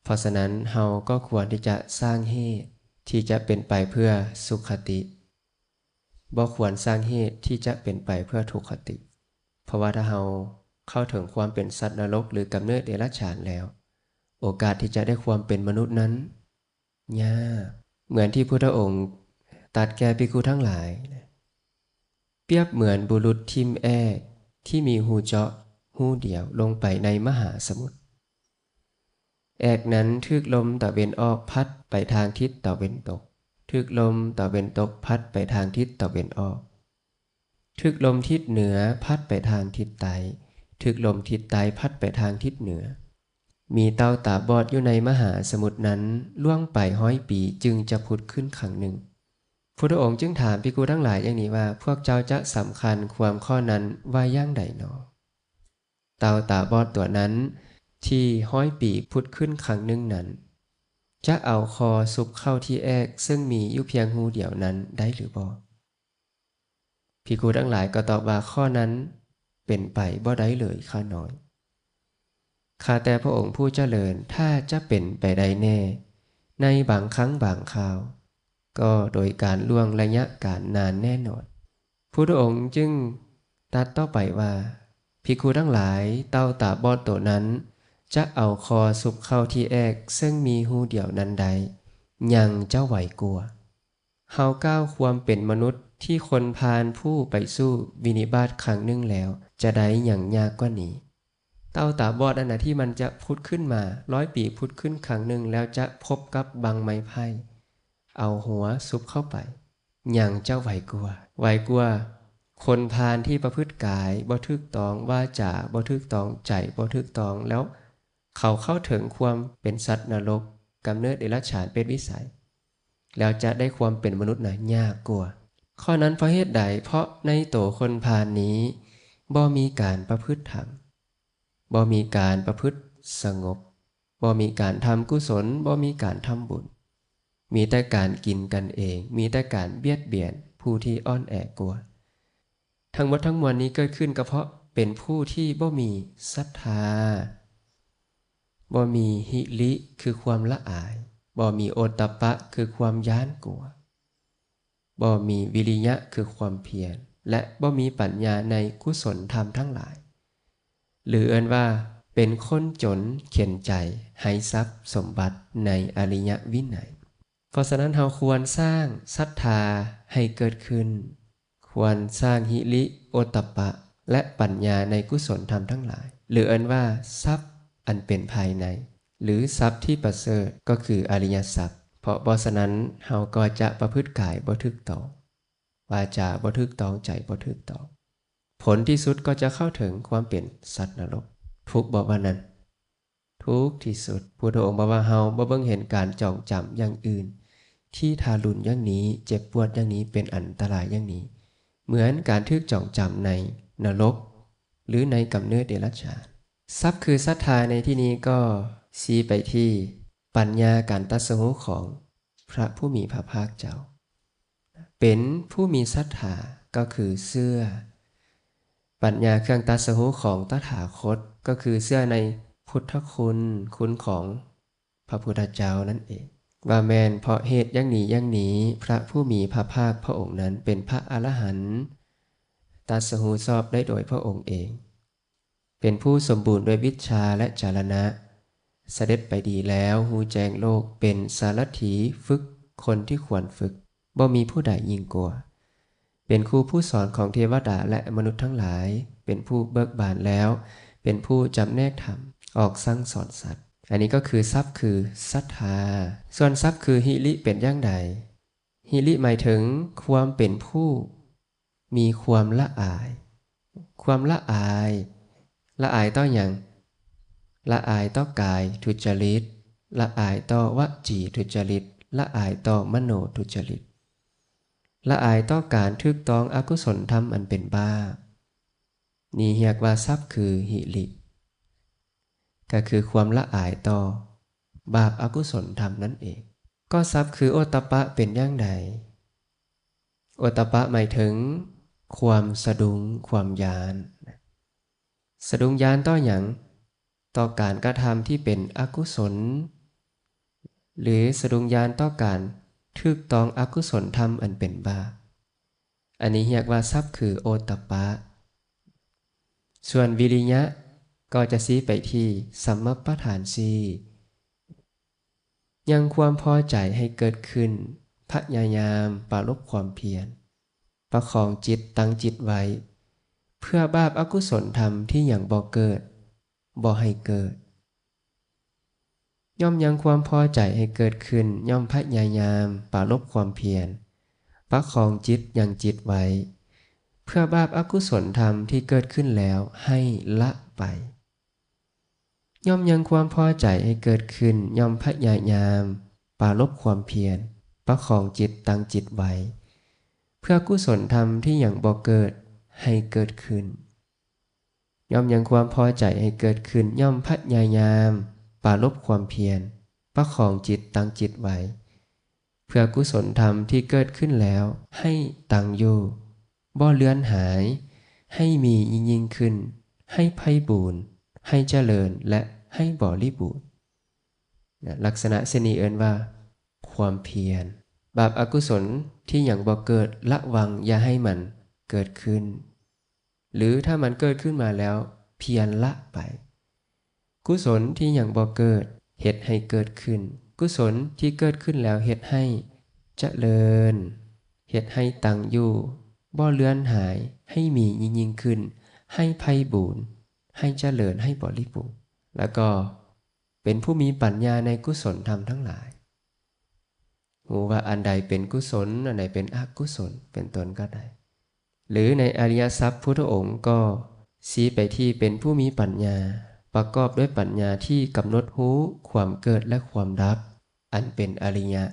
ເພາະສະນັ້ນ, ເຮົາກໍຄວນທີ່ຈະສ້າງເຫດທີ່ຈະເປັນໄປເພື່ອສຸຄະຕິ. ບໍ່ຄວນສ້າງເຫດທີ່ຈະເປັນໄປເພື່ອທຸກຄະຕິ. ເພາະວ່າຖ້າເຮົາເຂົ້າເຖິງຄວາມເປັນສັດນະລົກ ຫຼື ກຳເນີດເດລັດສານແລ້ວ, ໂອກາດທີ່ຈະໄດ້ຄວາມເປັນມະນຸດນັ້ນຍາກ. ເໝືອນທີ່ພຸດທະອົງຕັດແກ່ພິກຂຸທັງຫຼາຍ, ປຽບເໝືອນບຸລຸດຖິ້ມແອກທີ່ມີຮູເຈາະຮູດຽວລົງໄປໃນມະຫາສະໝຸດ. ແອກນັ້ນຖືກລົມຕາເວັນອອກພັດໄປທາງທິດຕາເວັນຕົກ, ຖືກລົມຕາເວັນຕົກພັດໄປທາງທິດຕາເວັນອອກ, ຖືກລົມທິດເໜືອພັດໄປທາງທິດໃຕ້, ຖືກລົມທິດໃຕ້ພັດໄປທາງທິດເໜືອ. ມີເຕົ້າຕາບອດຢູ່ໃນມະຫາສະໝຸດນັ້ນລ່ວງໄປຮ້ອຍປີຈຶ່ງຈະຜຸດຂຶ້ນຄັ້ງໜຶ່ງ. ພຸດທະອົງຈຶ່ງຖາມພິກຂຸທັງຫຼາຍຢ່າງນີ້ວ່າ, ພວກເຈົ້າຈະສຳຄັນຄວາມຂໍ້ນັ້ນວ່າຢ່າງໃດໜໍ? ເຕົ້າຕາບອດຕົວນັ້ນທີ່ຮ້ອຍປີຜຸດຂຶ້ນຄັ້ງໜຶ່ງນັ້ນ ຈະເອົາຄໍຊຸບເຂົ້າທີ່ແອກເຊິ່ງມີຢູ່ພຽງຮູດຽວນັ້ນໄດ້ຫຼືບໍ່? ພິກຂຸທັງຫຼາຍກໍຕອບວ່າ, ຂໍ້ນັ້ນເປັນໄປບໍ່ໄດ້ເລີຍຂ້ານ້ອຍ. ຂ້າແຕ່ພະອົງຜູ້ຈະເລີນ, ຖ້າຈະເປັນໄປໄດ້ແນ່, ໃນບາງຄັ້ງບາງຄາວ, ກໍໂດຍການລ່ວງໄລຍະການນານແນ່ນອນ. ພຸດທະອົງຈຶ່ງຕັດຕໍ່ໄປວ່າ, ພິກຂຸທັງຫຼາຍ, ເຕົ້າຕາບອດໂຕນັ້ນຈະເອົາຄໍຊຸບເຂົ້າທີ່ແອກເຊິ່ງມີຮູດຽວນັ້ນໄດ້, ຍັງຈະໄວກວ່າ. ເຮົາກ້າວຄວາມເປັນມະນຸດທີ່ຄົນຜ່ານຜູ້ໄປສູ່ວິນິບາດຄັ້ງໜຶ່ງແລ້ວ ຈະໄດ້ຫຍັງຍາກກວ່ານີ້? ເຕົ້າຕາບອດນັ້ນນະ ທີ່ມັນຈະຜຸດຂຶ້ນມາ ຮ້ອຍປີຜຸດຂຶ້ນຄັ້ງໜຶ່ງ ແລ້ວຈະພົບກັບບັ້ງໄມ້ໄຜ່ ເອົາຫົວຊຸບເຂົ້າໄປ ຫຍັງຈະໄວກວ່າ? ໄວກວ່າຄົນຜ່ານທີ່ປະພຶດກາຍບໍ່ຖືກຕ້ອງ, ວາຈາບໍ່ຖືກຕ້ອງ, ໃຈບໍ່ຖືກຕ້ອງ ແລ້ວເຂົາເຂົ້າເຖິງຄວາມເປັນສັດນະລົກ, ກຳເນີດເດຍລະສານ, ເປດວິໄສ ແລ້ວຈະໄດ້ຄວາມເປັນມະນຸດນະຍາກກວ່າ. ຂໍ້ນັ້ນເພາະເຫດໃດ? ເພາະໃນໂຕຄົນຜ່ານນີ້ບໍ່ມີການປະພຶດທຳ, ບໍ່ມີການປະພຶດສະຫງົບ, ບໍ່ມີການທຳກຸສົນ, ບໍ່ມີການທຳບຸນ, ມີແຕ່ການກິນກັນເອງ, ມີແຕ່ການບຽດບຽນຜູ້ທີ່ອ່ອນແອກວ່າ. ທັງໝົດທັງມວນນີ້ເກີດຂຶ້ນກໍເພາະເປັນຜູ້ທີ່ບໍ່ມີສັດທາ, ບໍ່ມີຫິລິ ຄືຄວາມລະອາຍ, ບໍ່ມີໂອດຕະປະ ຄືຄວາມຢ້ານກົວ, ບໍ່ມີວິລິຍະ ຄືຄວາມພຽນ ແລະ ບໍ່ມີປັນຍາໃນກຸສົນທຳທັງຫຼາຍ ຫຼື ເອີ້ນວ່າເປັນຄົນຈົນເຂັນໃຈໄຮ້ຊັບສົມບັດໃນອະລິຍະວິໄນ. ເພາະສະນັ້ນ ເຮົາຄວນສ້າງສັດທາໃຫ້ເກີດຂຶ້ນ, ຄວນສ້າງຫິລິ ໂອດຕະປະ ແລະ ປັນຍາໃນກຸສົນທຳທັງຫຼາຍ ຫຼື ເອີ້ນວ່າຊັບອັນເປັນພາຍໃນ ຫຼື ຊັບທີ່ປະເສີດ ກໍຄືອະລິຍະຊັບ. ເພາະບໍ່ສະນັ້ນ ເຮົາກໍຈະປະພຶດກາຍບໍ່ຖືກຕ້ອງ, ວາຈາບໍ່ຖືກຕ້ອງ, ໃຈບໍ່ຖືກຕ້ອງ. ຜົນທີ່ສຸດກໍຈະເຂົ້າເຖິງຄວາມເປັນສັດນະລົກ. ທຸກບໍ່ວ່ານັ້ນ? ທຸກທີ່ສຸດ. ພຸດທະອົງບອກວ່າເຮົາບໍ່ເບິ່ງເຫັນການຈອງຈຳຢ່າງອື່ນທີ່ທາລຸນຢ່າງນີ້, ເຈັບປວດຢ່າງນີ້, ເປັນອັນຕະລາຍຢ່າງນີ້, ເໝືອນການຖືກຈອງຈຳໃນນະລົກ ຫຼື ໃນກຳເນີດເດຍລະສານ. ຊັບຄືສັດທາໃນທີ່ນີ້ກໍຊີ້ໄປທີ່ປັນຍາການຕັດສະຮູ້ຂອງ ພະຜູ້ມີພະພາກເຈົ້າ ເປັນຜູ້ມີສັດທາ ກໍຄືເຊື່ອ. ປັນຍາເຄື່ອງຕັດສະຮູ້ຂອງຕະຖາຄົດ ກໍຄືເຊື່ອໃນພຸດທະຄຸນ, ຄຸນຂອງພະພຸດທະເຈົ້ານັ້ນເອງ ວ່າແມ່ນເພາະເຫດຢ່າງນີ້ຢ່າງນີ້ ພະຜູ້ມີພະພາກພະອົງນັ້ນເປັນພະອະລະຫັນ ຕັດສະຮູ້ຊອບໄດ້ໂດຍພະອົງເອງ. ເປັນຜູ້ສົມບູນດ້ວຍວິດຊາ ແລະ ຈາລະນະ, ສະເດັດໄປດີແລ້ວ, ຮູ້ແຈ້ງໂລກ, ເປັນສາລະຖີຝຶກຄົນທີ່ຄວນຝຶກ, ບໍ່ມີຜູ້ໃດຍິ່ງກວ່າ, ເປັນຄູຜູ້ສອນຂອງເທວະດາ ແລະ ມະນຸດທັງຫຼາຍ, ເປັນຜູ້ເບີກບານແລ້ວ, ເປັນຜູ້ຈຳແນກທຳ, ອອກສັ່ງສອນສັດ. ອັນນີ້ກໍຄືສັບຄືສັດທາ. ສ່ວນສັບຄືຫິລິເປັນຢ່າງໃດ? ຫິລິໝາຍເຖິງຄວາມເປັນຜູ້ ມີຄວາມລະອາຍ. ຄວາມລະອາຍ, ລະອາຍຕໍ່ຫຍັງ? ລະອາຍຕໍ່ກາຍທຸດຈະລິດ, ລະອາຍຕໍ່ວະຈີທຸດຈະລິດ, ລະອາຍຕໍ່ມະໂນທຸດຈະລິດ, ລະອາຍຕໍ່ການຖືກຕ້ອງອະກຸສົນທຳອັນເປັນບາບ. ນີ້ຮຽກວ່າສັບຄືຫິລິ. ກໍຄືຄວາມລະອາຍຕໍ່ບາບອະກຸສົນທຳນັ້ນເອງ. ກໍສັບຄືໂອດຕະປະເປັນຢ່າງໃດ? ໂອດຕະປະໝາຍເຖິງຄວາມສະດຸ້ງ, ຄວາມຢ້ານ. ສະດຸ້ງຢ້ານຕໍ່ຫຍັງ? ຕໍ່ການກະທຳທີ່ເປັນອະກຸສົນ ຫຼື ສະດຸ້ງຢ້ານຕໍ່ການຖືກຕ້ອງອະກຸສົນທຳອັນເປັນບາບ. ອັນນີ້ຮຽກວ່າສັບຄືໂອດຕະປະ. ສ່ວນວິລິຍະກໍຈະຊີ້ໄປທີ່ສຳມະປະທານສີ່ ຍັງຄວາມພໍໃຈໃຫ້ເກີດຂຶ້ນ, ພະຍາຍາມປາລົບຄວາມພຽນ, ປະຄອງຈິດ, ຕັ້ງຈິດໄວ້ ເພື່ອບາບອະກຸສົນທຳທີ່ຍັງບໍ່ເກີດ, ບໍ່ໃຫ້ເກີດ. ຍ່ອມຍັງຄວາມພໍໃຈໃຫ້ເກີດຂຶ້ນ, ຍ່ອມພະຍາຍາມປາລົບຄວາມພຽນ, ປະຄອງຈິດ, ຍັງຈິດໄວ້ ເພື່ອບາບອະກຸສົນທຳທີ່ເກີດຂຶ້ນແລ້ວໃຫ້ລະໄປ. ຍ່ອມຍັງຄວາມພໍໃຈໃຫ້ເກີດຂຶ້ນ, ຍ່ອມພະຍາຍາມປາລົບຄວາມພຽນ, ປະຄອງຈິດ, ຕັ້ງຈິດໄວ້ ເພື່ອກຸສົນທຳທີ່ຍັງບໍ່ເກີດໃຫ້ເກີດຂຶ້ນ. ຍ່ອມຍັງຄວາມພໍໃຈໃຫ້ເກີດຂຶ້ນ, ຍ່ອມພະຍາຍາມປາລົບຄວາມພຽນ, ປະຄອງຈິດ, ຕັ້ງຈິດໄວ້ ເພື່ອກຸສົນທຳທີ່ເກີດຂຶ້ນແລ້ວໃຫ້ຕັ້ງຢູ່, ບໍ່ເລື່ອນຫາຍ, ໃຫ້ມີຍິ່ງໆຂຶ້ນ, ໃຫ້ໄພບູນ, ໃຫ້ຈະເລີນ ແລະ ໃຫ້ບໍລິບູນ. ນະ ລັກສະນະເຊັ່ນນີ້ເອີ້ນວ່າຄວາມພຽນ. ບາບອະກຸສົນທີ່ຍັງບໍ່ເກີດ, ລະວັງຢ່າໃຫ້ມັນເກີດຂຶ້ນ. ຫຼື ຖ້າມັນເກີດຂຶ້ນມາແລ້ວ ພຽນລະໄປ. ກຸສົນທີ່ຍັງບໍ່ເກີດ ເຮັດໃຫ້ເກີດຂຶ້ນ. ກຸສົນທີ່ເກີດຂຶ້ນແລ້ວ ເຮັດໃຫ້ ຈະເລີນ ເຮັດໃຫ້ຕັ້ງຢູ່ ບໍ່ເລືອນຫາຍ ໃຫ້ມີຍິ່ງໆຂຶ້ນ ໃຫ້ໄພບູນ ໃຫ້ຈະເລີນ ໃຫ້ບໍລິບູນ ແລ້ວກໍເປັນຜູ້ມີປັນຍາໃນກຸສົນທຳທັງຫຼາຍ ຮູ້ວ່າອັນໃດເປັນກຸສົນ ອັນໃດເປັນອະກຸສົນ ເປັນຕົ້ນກໍໄດ້ ຫຼືໃນອະລິຍະສັບ ພຸດທະອົງກໍຊີ້ໄປທີ່ເປັນຜູ້ມີປັນຍາ ປະກອບດ້ວຍປັນຍາທີ່ກຳນົດຮູ້ຄວາມເກີດ ແລະ ຄວາມດັບ ອັນເປັນອະລິຍະ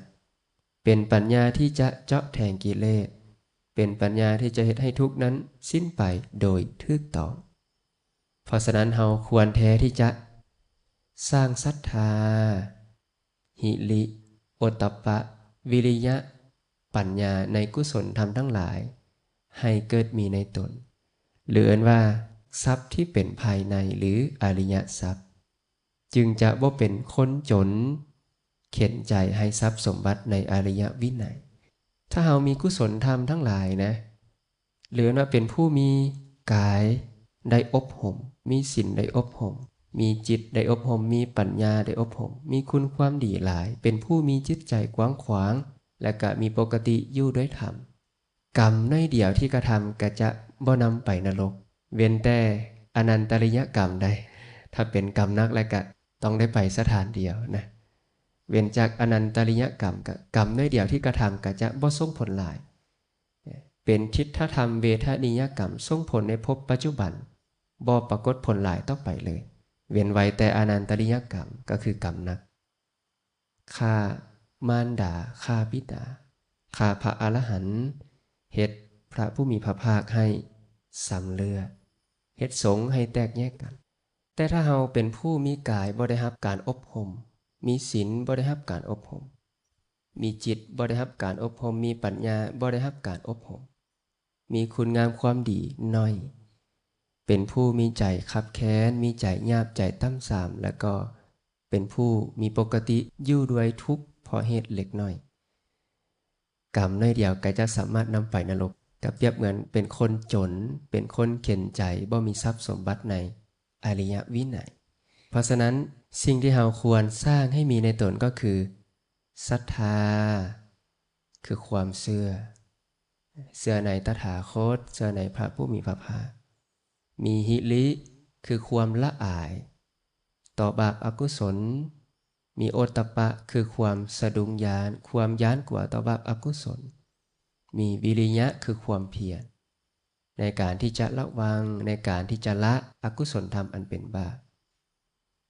ເປັນປັນຍາທີ່ຈະເຈາະແທງກິເລດ ເປັນປັນຍາທີ່ຈະເຮັດໃຫ້ທຸກນັ້ນສິ້ນໄປໂດຍຖືກຕ້ອງ. ເພາະສະນັ້ນເຮົາຄວນແທ້ທີ່ຈະສ້າງສັດທາ, ຫິລິ, ໂອດຕະປະ, ວິລິຍະ, ປັນຍາໃນກຸສົນທຳທັງຫຼາຍໃຫ້ເກີດມີໃນຕົນ ຫຼືເອີ້ນວ່າຊັບທີ່ເປັນພາຍໃນ ຫຼືອະລິຍະຊັບ ຈຶ່ງຈະບໍ່ເປັນຄົນຈົນເຂັນໃຈໃຫ້ຊັບສົມບັດໃນອະລິຍະວິໄນ. ຖ້າເຮົາມີກຸສົນທຳທັງຫຼາຍນະ ຫຼືວ່າເປັນຜູ້ມີກາຍໄດ້ອົບຮົມ, ມີສິນໄດ້ອົບຮົມ, ມີຈິດໄດ້ອົບຮົມ, ມີປັນຍາໄດ້ອົບຮົມ, ມີຄຸນຄວາມດີຫຼາຍ, ເປັນຜູ້ມີຈິດໃຈກວ້າງຂວາງ ແລະກະມີປົກກະຕິຢູ່ດ້ວຍທຳ. ກຳໜ້ອຍດຽວທີ່ກະທຳກະຈະບໍ່ນຳໄປນະລົກ ເວັ້ນແຕ່ອະນັນຕະລິຍະກຳໄດ໋. ຖ້າເປັນກຳໜັກແລ້ວກະຕ້ອງໄດ້ໄປສະຖານດຽວນະ. ເວັ້ນຈາກອະນັນຕະລິຍະກຳ ກະກຳໜ້ອຍດຽວທີ່ກະທຳກະຈະບໍ່ສົ່ງຜົນຫຼາຍ. ເປັນທິດຖະທຳເວທະນີຍະກຳ ສົ່ງຜົນໃນພົບປັດຈຸບັນ ບໍ່ປາກົດຜົນຫຼາຍຕໍ່ໄປເລີຍ ເວັ້ນໄວ້ແຕ່ອະນັນຕະລິຍະກຳ ກໍຄືກຳໜັກ. ຂ້າມານດາ, ຂ້າບິດາ, ຂ້າພະອະລະຫັນ, ເຮັດພະຜູ້ມີພະພາກໃຫ້ຊຳເລືອດ, ເຮັດສົງໃຫ້ແຕກແຍກກັນ. ແຕ່ຖ້າເຮົາເປັນຜູ້ມີກາຍບໍ່ໄດ້ຮັບການອົບຮົມ, ມີສິນບໍ່ໄດ້ຮັບການອົບຮົມ, ມີຈິດບໍ່ໄດ້ຮັບການອົບຮົມ, ມີປັນຍາບໍ່ໄດ້ຮັບການອົບຮົມ, ມີຄຸນງາມຄວາມດີໜ້ອຍ, ເປັນຜູ້ມີໃຈຄັບແຄ້ນ, ມີໃຈຫຍາບ, ໃຈຕ່ຳຊາມ ແລ້ວກໍເປັນຜູ້ມີປົກກະຕິຢູ່ດ້ວຍທຸກເພາະເຫດເລັກນ້ອຍ, ກຳໜ້ອຍດຽວກໍຈະສາມາດນຳໄປນະລົກ. ກໍປຽບເໝືອນເປັນຄົນຈົນ, ເປັນຄົນເຂັນໃຈ, ບໍ່ມີຊັບສົມບັດໃນອະລິຍະວິໄນ. ເພາະສະນັ້ນ, ສິ່ງທີ່ເຮົາຄວນສ້າງໃຫ້ມີໃນຕົນກໍຄື ສັດທາ ຄືຄວາມເຊື່ອ, ເຊື່ອໃນຕະຖາຄົດ, ເຊື່ອໃນພະຜູ້ມີພະພາກ. ມີຫິລິ ຄືຄວາມລະອາຍຕໍ່ບາບອະກຸສົນ, ມີໂອດຕະປະ ຄືຄວາມສະດຸ້ງຢ້ານ, ຄວາມຢ້ານກົວຕໍ່ບາບອະກຸສົນ, ມີວິລິຍະ ຄືຄວາມພຽນ ໃນການທີ່ຈະລະວັງ, ໃນການທີ່ຈະລະອະກຸສົນທຳອັນເປັນບາບ,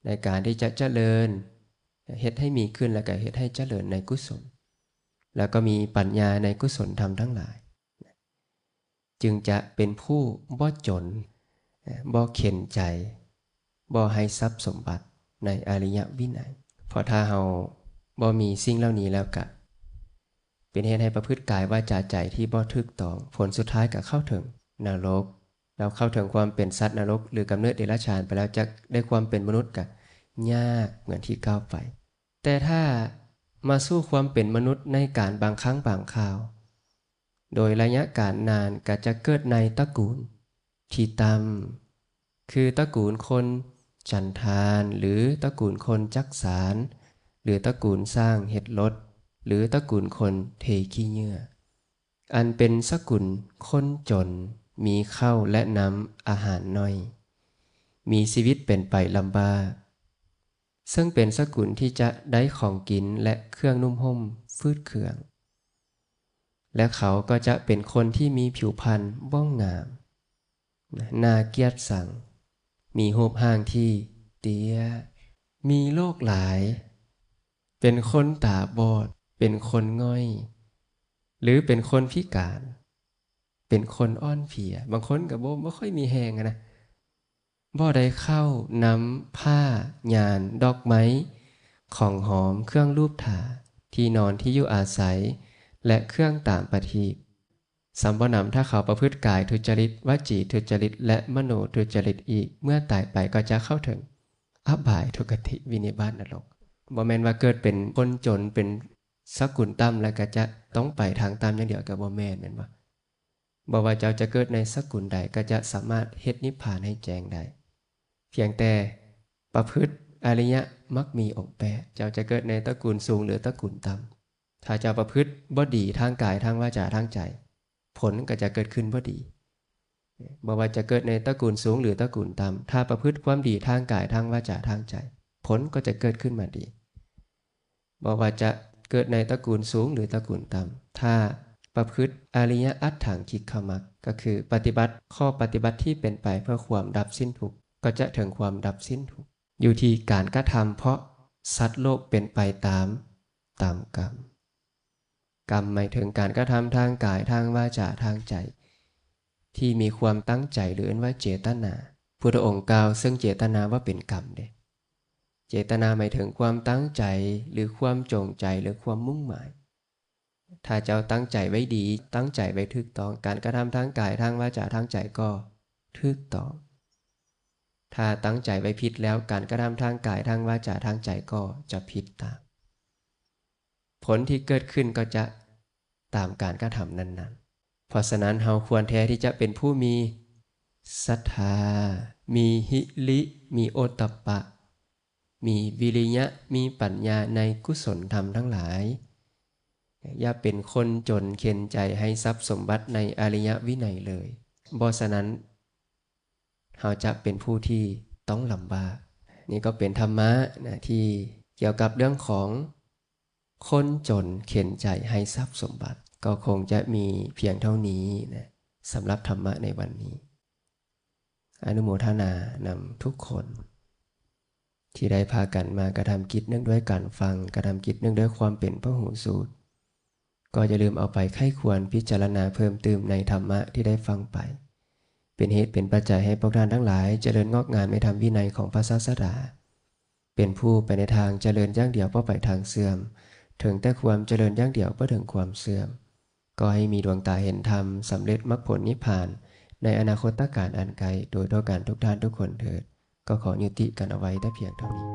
ໃນການທີ່ຈະຈະເລີນ, ເຮັດໃຫ້ມີຂຶ້ນ ແລ້ວກໍເຮັດໃຫ້ຈະເລີນໃນກຸສົນ, ແລ້ວກໍມີປັນຍາໃນກຸສົນທຳທັງຫຼາຍ, ຈຶ່ງຈະເປັນຜູ້ບໍ່ຈົນ, ບໍ່ເຂັນໃຈ, ບໍ່ໃຫ້ຊັບສົມບັດໃນອະລິຍະວິໄນ. ເພາະຖ້າເຮົາບໍ່ມີສິ່ງເຫຼົ່ານີ້ແລ້ວກະ ເປັນເຫດໃຫ້ປະພຶດກາຍວາຈາໃຈທີ່ບໍ່ຖືກຕ້ອງ, ຜົນສຸດທ້າຍກໍເຂົ້າເຖິງນະລົກ. ແລ້ວເຂົ້າເຖິງຄວາມເປັນສັດນະລົກ ຫຼື ກຳເນີດເດຍລະສານໄປແລ້ວ ຈະໄດ້ຄວາມເປັນມະນຸດກໍຍາກເໝືອນທີ່ກ່າວໄປ. ແຕ່ຖ້າມາສູ່ຄວາມເປັນມະນຸດໃນການບາງຄັ້ງບາງຄາວ ໂດຍໄລຍະການນານ ກໍຈະເກີດໃນຕະກູນທີ່ຕ່ຳ ຄືຕະກູນຄົນຈັນທານ ຫຼື ຕະກູນຄົນຈັກສານ ຫຼື ຕະກູນຊ່າງເຮັດລົດ ຫຼື ຕະກູນຄົນເທຂີ້ເຫຍື້ອ ອັນເປັນສະກຸນຄົນຈົນ ມີເຂົ້າ ແລະ ນ້ຳອາຫານໜ້ອຍ, ມີຊີວິດເປັນໄປລຳບາກ, ເຊິ່ງເປັນສະກຸນທີ່ຈະໄດ້ຂອງກິນ ແລະ ເຄື່ອງນຸ່ມຫົ່ມຝືດເຄືອງ, ແລະ ເຂົາກໍຈະເປັນຄົນທີ່ມີຜິວພັນບໍ່ງາມ, ໜ້າກຽດຊັງ, ມີຮູບຮ່າງທີ່ເຕ້ຍ, ມີໂລກຫຼາຍ, ເປັນຄົນຕາບອດ, ເປັນຄົນຫງ່ອຍ, ຫຼື ເປັນຄົນພິການ, ເປັນຄົນອ່ອນເພຍ, ບາງຄົນກໍບໍ່, ບໍ່ຄ່ອຍມີແຮງຫັ້ນນະ, ບໍ່ໄດ້ເຂົ້ານຳຜ້າ, ຍານ, ດອກໄມ້, ຂອງຫອມ, ເຄື່ອງລູບທາ, ທີ່ນອນ, ທີ່ຢູ່ອາໄສ ແລະ ເຄື່ອງຕາມປະທີບ. ສ່ຳບໍ່ໜຳ ຖ້າເຂົາປະພຶດກາຍທຸດຈະລິດ, ວະຈີທຸດຈະລິດ ແລະ ມະໂນທຸດຈະລິດອີກ, ເມື່ອຕາຍໄປກໍຈະເຂົ້າເຖິງອະບາຍທຸກຄະຕິວິນິບາດນະລົກ. ບໍ່ແມ່ນວ່າເກີດເປັນຄົນຈົນ, ເປັນສະກຸນຕ່ຳ ແລ້ວກໍຈະຕ້ອງໄປທາງຕ່ຳຢ່າງດຽວ, ກໍບໍ່ແມ່ນ, ແມ່ນບໍ່? ບໍ່ວ່າເຈົ້າຈະເກີດໃນສະກຸນໃດ ກໍຈະສາມາດເຮັດນິບພານໃຫ້ແຈ້ງໄດ້, ພຽງແຕ່ປະພຶດອະລິຍະມັກມີອົງແປດ. ເຈົ້າຈະເກີດໃນຕະກູນສູງ ຫຼື ຕະກູນຕ່ຳ, ຖ້າເຈົ້າປະພຶດບໍ່ດີທາງກາຍ ທາງວາຈາ ທາງໃຈ ຜົນກໍຈະເກີດຂຶ້ນບໍ່ດີ. ບໍ່ວ່າຈະເກີດໃນຕະກູນສູງ ຫຼື ຕະກູນຕ່ຳ ຖ້າປະພຶດຄວາມດີທາງກາຍ ທາງວາຈາ ທາງໃຈ ຜົນກໍຈະເກີດຂຶ້ນມາດີ. ບໍ່ວ່າຈະເກີດໃນຕະກູນສູງ ຫຼື ຕະກູນຕ່ຳ ຖ້າປະພຶດອະລິຍະອັດຖັງກິກຂະມັກ ກໍຄືປະຕິບັດຂໍ້ປະຕິບັດທີ່ເປັນໄປເພື່ອຄວາມດັບສິ້ນທຸກ ກໍຈະເຖິງຄວາມດັບສິ້ນທຸກ. ຢູ່ທີ່ການກະທຳ ເພາະສັດໂລກເປັນໄປຕາມ ຕາມກຳ. ກຳໝາຍເຖິງການກະທຳທາງກາຍ ທາງວາຈາ ທາງໃຈ ທີ່ມີຄວາມຕັ້ງໃຈ ຫຼື ເອີ້ນວ່າເຈຕະນາ. ພຸດທະອົງກ່າວເຊິ່ງເຈຕະນາວ່າເປັນກຳເດ້. ເຈຕະນາໝາຍເຖິງຄວາມຕັ້ງໃຈ ຫຼື ຄວາມຈົງໃຈ ຫຼື ຄວາມມຸ່ງໝາຍ. ຖ້າເຈົ້າຕັ້ງໃຈໄວ້ດີ ຕັ້ງໃຈໄວ້ຖືກຕ້ອງ ການກະທຳທາງກາຍ ທາງວາຈາ ທາງໃຈກໍຖືກຕ້ອງ. ຖ້າຕັ້ງໃຈໄວ້ຜິດແລ້ວ ການກະທຳທາງກາຍ ທາງວາຈາ ທາງໃຈກໍຈະຜິດຕາມ. ຜົນທີ່ເກີດຂຶ້ນກໍຈະຕາມການກະທຳນັ້ນໆ. ເພາະສະນັ້ນ ເຮົາຄວນແທ້ທີ່ຈະເປັນຜູ້ມີສັດທາ, ມີຫິລິ, ມີໂອຕັບປະ, ມີວິລິຍະ, ມີປັນຍາໃນກຸສົນທຳທັງຫຼາຍ. ຢ່າເປັນຄົນຈົນເຂັນໃຈໃຫ້ຊັບສົມບັດໃນອະລິຍະວິໄນເລີຍ. ບໍ່ສະນັ້ນ ເຮົາຈະເປັນຜູ້ທີ່ຕ້ອງລຳບາກ. ນີ້ກໍເປັນທຳມະນະ ທີ່ກ່ຽວກັບເລື່ອງຂອງຄົນຈົນເຂັນໃຈໃຫ້ຊັບສົມບັດ. ກໍຄົງຈະມີພຽງເທົ່ານີ້ນະ ສຳລັບທຳມະໃນວັນນີ້. ອະນຸໂມທະນານຳທຸກຄົນ ທີ່ໄດ້ພາກັນມາກະທຳກິດເນື່ອງດ້ວຍການຟັງ, ກະທຳກິດເນື່ອງດ້ວຍຄວາມເປັນພະຫູສູດ. ກໍຢ່າລືມເອົາໄປໃຄ່ຄວນພິຈາລະນາເພີ່ມຕື່ມໃນທຳມະທີ່ໄດ້ຟັງໄປ, ເປັນເຫດເປັນປັດໄຈໃຫ້ພວກທ່ານທັງຫຼາຍຈະເລີນງອກງາມໃນທຳວິໄນຂອງພະສາສະດາ, ເປັນຜູ້ໄປໃນທາງຈະເລີນຢ່າງດຽວ ບໍ່ໄປທາງເສື່ອມ, ເຖິງແຕ່ຄວາມຈະເລີນຢ່າງດຽວ ບໍ່ເຖິງຄວາມເສື່ອມ. ຂໍໃຫ້ມີດວງຕາເຫັນທຳ, ສຳເລັດມັກຜົນນິບພານໃນອະນາຄົດຕະການອັນໃກ້ ໂດຍທົ່ວກັນທຸກທ່ານທຸກຄົນເທີດ. ກໍຂໍຍຸຕິກັນເອົາໄວ້ແຕ່ພຽງເທົ່ານີ້.